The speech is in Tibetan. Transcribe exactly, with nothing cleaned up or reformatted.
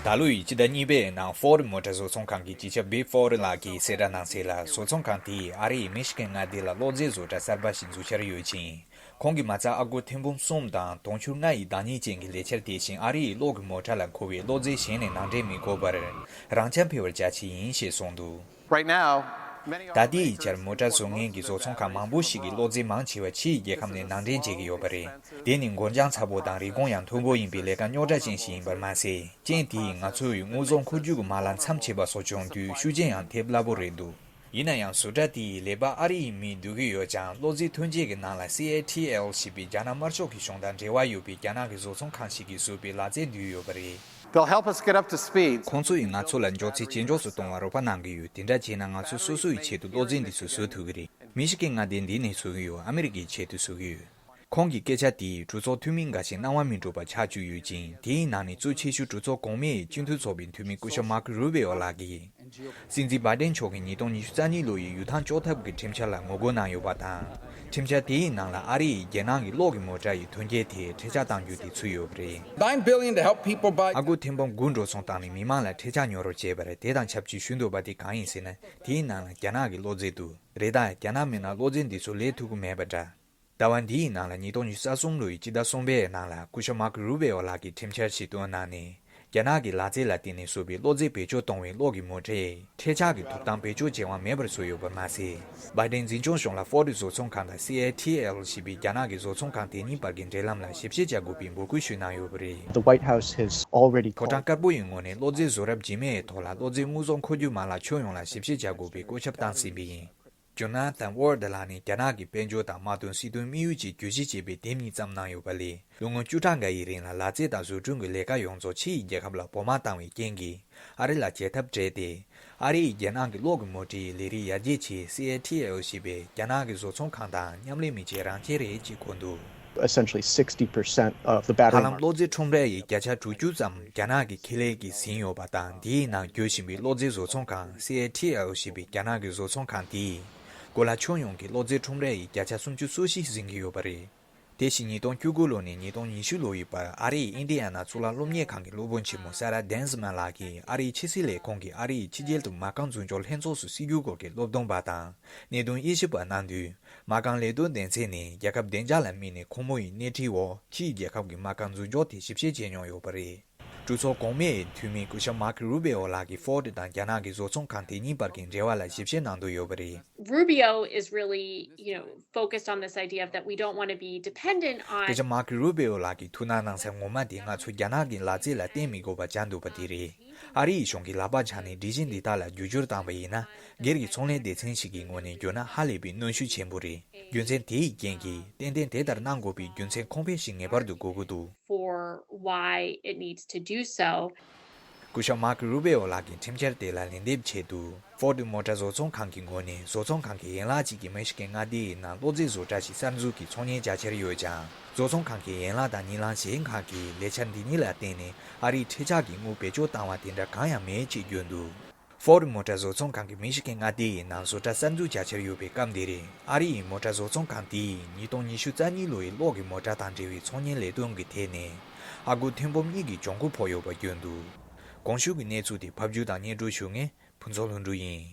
ད་ལོ་ཡི་སྤྱི་ཟླ་གཉིས་པའི་ནང་ཧྥོར་ཌི་མོ་ཊར་བཟོ་ཚོང་ཁང་གི་སྤྱི་ཁྱབ་བིབ་ཧྥོར་ཌི་ལགས་ཀྱིས་གསལ་བསྒྲགས་གནང་གསལ་ལ། བཟོ་ཚོང་ཁང་དེས་ཨ་རིའི་མི་ཤི་གན་མངའ་སྡེ་ལ་གློག་རྫས་བཟོ་གྲྭ་གསར་པ་ཞིག་འཛུགས་འཆར་ཡོད་ཅིང་། ཁོང་གིས་མ་རྩ་ཨ་སྒོར་ཐེར་འབུམ་གསུམ་དང་དུང་ཕྱུར་ལྔ་ཡི་བདག་ཉིད་ཅན་གྱི་ལས་འཆར་དེ་བཞིན་ཨ་རིའི་གློག་གི་མོ་ཊ་ལ་མཁོ་བའི་གློག་རྫས་གཞན་ནས་ནང་འདྲེན་མི་དགོས་པར་རང་འཁྱམ་འཕེར་བར་བྱ་ཆེད་ཡིན་ཞེས་གསུངས་འདུག Right now, ད་ལྟའི་ཆར་མོ་ཊ་བཟོ་མཁན་གྱི་བཟོ་ཚོང་ཁང་མང་པོ་ཞིག་གིས་གློག་རྫས་མང་ཆེ་བ་ཕྱིའི་རྒྱལ་ཁབ་ནས་ནང་འདྲེན་བྱེད་ཀྱི་ཡོད་པ་རེད། དེ་ནི་འགོར་འགྱངས་ཚ་པོ་དང་རིན་གོང་ཡང་མཐོན་པོ་ཡིན་པའི་ལས་ཀ་རྙོག་དྲ་ཅན་ཞིག་ཡིན་པར་མ་ཟད། རྐྱེན་དེས་ང་ཚོའི་དངོས་ཟོག་མཁོ་སྒྱུར་གྱི་མ་ལག་མཚམས་ཆད་པ་སོགས་བྱུང་དུས་ཤུགས་རྐྱེན་ཡང་ཐེབས་སླ་པོ་རེད་འདུག་ཡིན་ན་ཡང་བཟོ་གྲྭ་དེའི་ལས་པ་ཨ་རི་ཡི་མིས་བསྡུ་གི་ཡོད་ཀྱང་གློག་རྫས་ཐོན་སྐྱེད་ཀྱི་ནང་ལ་སི་ཨེ་ཐི་ཨེལ་ཞེས་པའི་རྒྱ་ནག་དམར་ཤོག་གི་གཞུང་དང་འབྲེལ་བ་ཡོད་པའི་རྒྱ་ནག་གི་བཟོ་ཚོང་ཁང་ཞིག་གིས་བཟོས་པའི་ལག་རྩལ་འདུས་ཡོད་པ་རེད། They'll help us get up to speed. ཁོང་ཚོ་ཡིས་ང་ཚོ་ལ་མགྱོགས་ཚད་ཇེ་མགྱོགས་སུ་གཏོང་བར་རོགས་པ་གནང་གི་ཡོད། དེ་འདྲ་བྱས་ན་ང་ཚོ་སོ་སོའི་ཆེད་དུ་གློག་རྫས་འདི་ཚོ་བཟོ་ཐུབ་ཀྱི་རེད། མི་ཤི་གན་མངའ་སྡེ་འདི་ནས་བཟོ་གི་ཡོད། ཨ་མི་རི་ཀའི་ཆེད་དུ་བཟོ་གི་ཡོད། ཁོང་གི་སྐད་ཆ་དེས་གྲོས་ཚོགས་འཐུས་མི་འགའ་ཞིག་སྣང་བ་མི་འགྲོ་བ་ཆགས་བཅུག་ཡོད་ཅིང་། དེའི་ནང་ནས་གཙོ་ཆེ་ཤོས་གྲོས་ཚོགས་གོང་མའི་སྤྱི་འཐུས་ཚོགས་པའི་འཐུས་མི་སྐུ་ཞབས་མར་ཁོ་རུ་བྷི་ཨོ་ལགས་ཀྱིས། སྲིད་འཛིན་བྷའི་ཌེན་མཆོག་གིས་ཉིས་སྟོང་ཉི་ཤུ་རྩ་གཉིས་ལོ་ཡི་ཡུལ་ཐང་གཅོག་ཐབས་ཀྱི་ཁྲིམས་འཆར་ལ་ངོ་རྒོལ་གནང་ཡོད་པ་དང་། ཁྲིམས་འཆར་དེའི་ནང་ལ་ཨ་རི་ཡིས་རྒྱལ་ནང་གི་གློག་གི་མོ་ཊ་ཡི་ཐོན་སྐྱེད་དེ་འཕྲེད་བཅག་གཏང་རྒྱུ་དེ་ཚུད་ཡོད་པ་རེད། Nine billion to help people buy. ཨ་སྒོར་ཐེར་འབུམ་དགུ་འགྲོ་སོང་བཏང་ནས་མི་མང་ལ་འཕྲེད་བཅག་ཉོ་རོགས་བྱས་པ་རེད། དེ་དང་ཆབས་ཅིག་ཞུ་འདོད་པ་དེ་གང་ཡིན་ཟེར་ན། དེའི་ནང་ལ་རྒྱ་ནག་གི་གློག་རྫས་འདུག་རེད་ད། རྒྱ་ནག་མིན་ན་གློག་རྫས་འདི་ཚོ་ལས་ཐུབ་ཀྱི་མེད་པ་འདྲ། ཟླ་བ་འདིའི་ནང་ལ་ཉིས་སྟོང་ཉི་ཤུ་རྩ་གསུམ་ལོའི་སྤྱི་ཟླ་གསུམ་པའི་ནང་ལ་སྐུ་ཞབས་མར་ཁོ་རུ་བྷི་ཨོ་ལགས་ཀྱིས་ཁྲིམས་འཆར་ཞིག་བཏོན་གནང་ནས། རྒྱ་ནག་གི་ལག་རྩལ་ལ་བརྟེན་ནས་བཟོས་པའི་གློག་རྫས་བེད་སྤྱོད་གཏོང་བའི་གློག་གི་མོ་ཊའི་འཕྲེད་ཆག་གི་ཐོབ་ཐང་བེད་སྤྱོད་བྱེད་དབང་མེད་པར་བཟོས་ཡོད་པ་མ་ཟད། བྷའི་ཌེན་འཛིན་སྐྱོང་གཞུང་ལ་ཧྥོར་ཌི་བཟོ་ཚོང་ཁང་དང་སི་ཨེ་ཐི་ཨེལ་ཞེས་པའི་རྒྱ་ནག་གི་བཟོ་ཚོང་ཁང་དེ་གཉིས་བར་གྱི་འབྲེལ་ལམ་ལ་ཞིབ་བཤེར་བྱ་དགོས་པའི་འབོད་སྐུལ་ཞུས་གནང་ཡོད་པ་རེད། The White House has already ཕོ་བྲང་དཀར་པོ་ཡི་ངོས་ནས་གློག་རྫས་བཟོ་རབས་རྗེས་མའི་ཐོག་ལ་གློག་རྫས་དངོས་ཟོག་མཁོ་སྒྱུར་མ་ལག་ཁྱོན་ཡོངས་ལ་ཞིབ་བཤེར་བྱ་དགོས་པའི་བཀོད་ཁྱབ་བཏང་ཟིན་པ་ཡིན། ཇོ་ན་ཐན་ཝར་ཌི་ལགས་ནི་རྒྱ་ནག་གི་དཔལ་འབྱོར་དང་དམག་དོན་སྲིད་དོན་དམིགས་ཡུལ་གྱི་གྱོད་གཞི་ཅེས་པའི་དེབ་གཉིས་བརྩམས་གནང་ཡོད་པ་ལས། ལོ་ངོ་བཅུ་ཕྲག་འགའ་ཡི་རིང་ལ་ལག་རྩལ་དང་བཟོ་སྐྲུན་གྱི་ལས་ཀ་ཡོངས་རྫོགས་ཕྱི་ཡི་རྒྱལ་ཁབ་ལ་བོགས་མ་བཏང་བའི་རྐྱེན་གྱིས། ཨ་རི་ལ་བྱེད་ཐབས་བྲལ་ཏེ། ཨ་རི་ཡིས་རྒྱ་ནག་གི་གློག་གི་མོ་ཊའི་ལས་རིགས་ཡར་རྒྱས་ཆེད་སི་ཨེ་ཐི་ཨེལ་ཞེས་པའི་རྒྱ་ནག་གི་བཟོ་ཚོང་ཁང་དང་མཉམ་ལས་མི་བྱེད་རང་བྱེད་རེད་ཅེས་འཁོད་འདུག Essentially sixty percent of the battery ཧ་ལམ་market. གློག་རྫས་ཁྲོམ་རའི་བརྒྱ་ཆ་དྲུག་ཅུ་ཙམ་རྒྱ་ནག་གི་ཁེ་ལས་ཀྱིས་ཟིན་ཡོད་པ་དང་། འདིའི་ནང་འགྱུར་བཞིན་པའི་གློག་རྫས་བཟོ་ཚོང་ཁང་སི་ཨེ་ཐི་ཨེལ་ཞེས་པའི་རྒྱ་ནག་གི་བཟོ་ཚོང་ཁང་དེས་གོ་ལ་ཁྱོན་ཡོངས་ཀྱི་གློག་རྫས་ཁྲོམ་རའི་བརྒྱ་ཆ་སུམ་ཅུ་སོ་བཞི་ཟིན་གྱི་ཡོད་པ་རེད། དེ་བཞིན་ཉིས་སྟོང་བཅུ་དགུ་ལོ་ནས་ཉིས་སྟོང་ཉི་ཤུ་ལོ་ཡི་བར་ཨ་རིའི་ཨིན་ཌི་ཡ་ན་གཙུག་ལག་སློབ་གཉེར་ཁང་གི་སློབ་དཔོན་ཆེན་མོ་ས་ར་ཌེན་སི་མན་ལགས་ཀྱིས་ཨ་རིའི་ཕྱི་སྲིད་ལས་ཁུངས་ཀྱིས་ཨ་རིའི་ཕྱི་རྒྱལ་དུ་མ་རྐང་འཛུགས་སྐྱོང་ལྷན་ཚོགས་སུ་སྲིད་ཇུས་སྐོར་གྱི་སློབ་སྟོན་པ་དང་གནད་དོན་དབྱེ་ཞིབ་པ་གནང་དུས། མ་རྐང་ལས་དོན་སྡེ་ཚན་ནི་རྒྱལ་ཁབ་བདེ་འཇགས་ལ་དམིགས་ནས་ཁོང་མོ་ཡི་སྣེ་ཁྲིད་འོག་ཕྱིའི་རྒྱལ་ཁབ་ཀྱི་མ་རྐང་འཛུགས་སྐྱོང་དེ་ཞིབ་བཤེར་བྱས་མྱོང་ཡོད་པ་རེད། གྲོས་ཚོགས་གོང་མའི་འཐུས་མི་སྐུ་ཞབས་མར་ཁོ་རུ་བྷི་ཨོ་ལགས་ཀྱིས་ཧྥོར་ཌི་དང་རྒྱ་ནག་གི་བཟོ་ཚོང་ཁང་དེ་གཉིས་བར་གྱི་འབྲེལ་བ་ལ་ཞིབ་བཤེར་གནང་འདོད་ཡོད་པ་རེད། Rubio is really, you know, focused on this idea that we don't want to be dependent on. སྐུ་ཞབས་མར་ཁོ་རུ་བྷི་ཨོ་ལགས་ཀྱིས་ཐུགས་སྣང་གནང་ས་ངོ་མ་དེ་ང་ཚོ་རྒྱ་ནག་གི་ལག་རྩལ་ལ་བརྟེན་མི་དགོས་པ་བྱ་འདོད་པ་དེ་རེད། ཨ་རིའི་གཞུང་གིས་ལག་པ་འཆང་ནས་སྒྲིག་གཞི་འདི་དག་ལ་བསྒྱུར་བཅོས་བཏང་བ་ཡིན་ན། སྒེར་གྱི་ཚོང་ལས་སྡེ་ཚན་ཞིག་གི་ངོས་ནས་བརྗོད་ན་ཧ་ལས་པའི་གནོན་ཤུགས་ཆེན་པོ་རེད། རྒྱུ་མཚན་དེའི་རྐྱེན་གྱིས་ཏན་ཏན་དེ་ལྟར་གནང་དགོས་པའི་རྒྱུ་མཚན་གོང་འཕེལ་ཞིག་ངེས་པར་དུ་དགོས་ཀྱི་འདུག For why it needs to do so. སྐུ་ཞབས་མར་ཁོ་རུ་བྷི་ཨོ་ལགས་ཀྱིས་ཁྲིམས་འཆར་དེ་ལ་ལན་འདེབས་ཆེད་དུ། ཧྥོར་ཌི་མོ་ཊར་བཟོ་ཚོང་ཁང་གི་ངོས་ནས་བཟོ་ཚོང་ཁང་གི་ཡན་ལག་ཅིག་གིས་མི་ཤི་གན་མངའ་སྡེའི་ནང་གློག་རྫས་བཟོ་གྲྭ་ཞིག་གསར་འཛུགས་ཀྱི་ཚོང་གཉེར་བྱ་འཆར་ཡོད་ཀྱང་། བཟོ་ཚོང་ཁང་གི་ཡན་ལག་དང་གཉིས་ལམ་གཞན་ཁག་གིས་ལས་འཆར་འདི་གཉིས་ལ་བརྟེན་ནས་ཨ་རིའི་འཕྲེད་ཆག་གི་དངུལ་བེད་སྤྱོད་བཏང་བ་དེ་འདྲ་གང་ཡང་མེད་ཅེས་བརྗོད་འདུག་ཧྥོར་ཌི་མོ་ཊར་བཟོ་ཚོང་ཁང་གིས་མི་ཤི་གན་མངའ་སྡེའི་ནང་བཟོ་གྲྭ་གསར་འཛུགས་བྱ་འཆར་ཡོད་པའི་སྐབས་འདིར། ཨ་རི་ཡི་མོ་ཊར་བཟོ་ཚོང་ཁང་དེས་ཉིས་སྟོང་ཉི་ཤུ་རྩ་གཉིས་ལོའི་གློག་གི་མོ་ཊ་དང་འབྲེལ་བའི་ཚོང་གཉེར་ལས་དོན་གྱི་ཐད་ནས་ཨ་སྒོར་ཐེར་འབུམ་གཉིས་ཀྱི་གྱོང་གུན་ཕོག་ཡོད་པ་བརྗོད་འདུག་གོང་ཞུས་ཀྱི་གནས་ཚུལ་དེ་ཕབ་སྒྱུར་དང་སྙན་སྒྲོན་ཞུ་མཁན་ཕུན་ཚོགས་ལྷུན་གྲུབ་ཡིན།